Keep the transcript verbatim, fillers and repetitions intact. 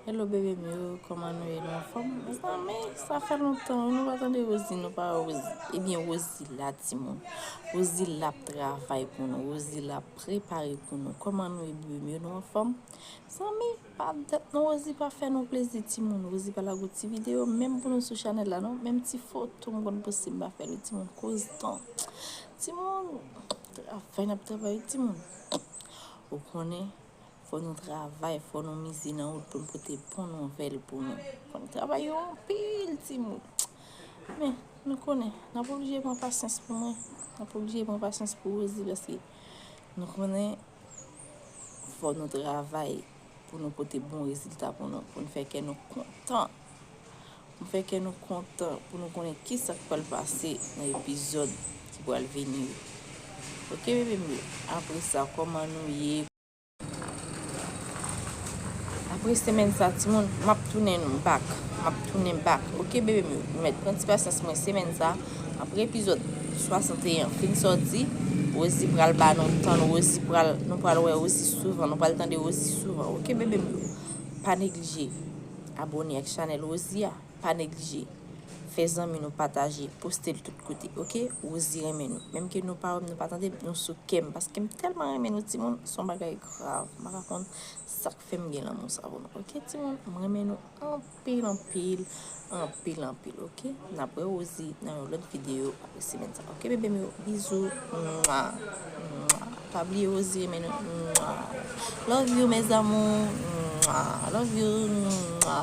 Hello bebe m yo, kòman nou ye? Nou anfòm? Mezanmi, sa fè lontan wi nou pa tande Rosie, nou pa wè Rosie. Ebyen, Rosie la, timoun. Rosie la ap travay pou nou. Rosie la ap prepare pou nou. Kòman nou ye, bebe m yo? Nou anfòm? Zanmi, pa dèt non, Rosie pa fè nou plezi, timoun. Rosie pa lage yon ti videyo, menm pou nou sou chanèl la, non. Menm ti foto m konn poste, m pa fè l, timoun. Koz tan. Timoun, travay n ap travay, timoun. Ou konnen, fò nou travay, fò nou mize nan wout pou n pote bon nouvèl pou nou. Fò n travay yo anpil, timoun. Men, nou konnen, n ap oblije pran pasyans pou mwen. N ap oblije pran pasyans pou Rosie, paske nou konnen fò nou travay pou nou pote bon rezilta pou nou, pou n fè kè nou kontan. Pou n fè kè nou kontan, pou nou konnen kisa k pral pase nan epizòd ki pral vini yo. Oke, bebe m yo. Apre sa, kòman nou ye? Apre semèn sa, timoun, m ap tounen nou back. M ap tounen back. Oke, bebe m yo. Nou mèt pran ti pasyans mwen semèn sa. Apre epizòd swasanteyen fin sòti, Rosie pral ba nou tan, Rosie pral, nou pral wè Rosie souvan, nou pral tande Rosie souvan. Oke, bebe m yo. Pa neglije abòne ak chanèl Rosie a. Pa neglije fè zanmi nou pataje, poste l tout kote, oke? Rosie renmen nou. Menm ke nou pa wè m, nou pa tande m, nou sou kè m, paske m tèlman renmen nou, timoun, se yon bagay grav. M pa ka konn sa k fè m gen lanmou sa pou nou, oke, timoun? M renmen nou anpil, anpil, anpil, anpil, oke? N ap wè Rosie nan yon lòt videyo apre semèn sa, oke, bebe m yo? Bizou. Mwa. Mwa. Pa bliye Rosie renmen nou. Mwa. Love you, mes amours. Mwa. Love you. Mwa.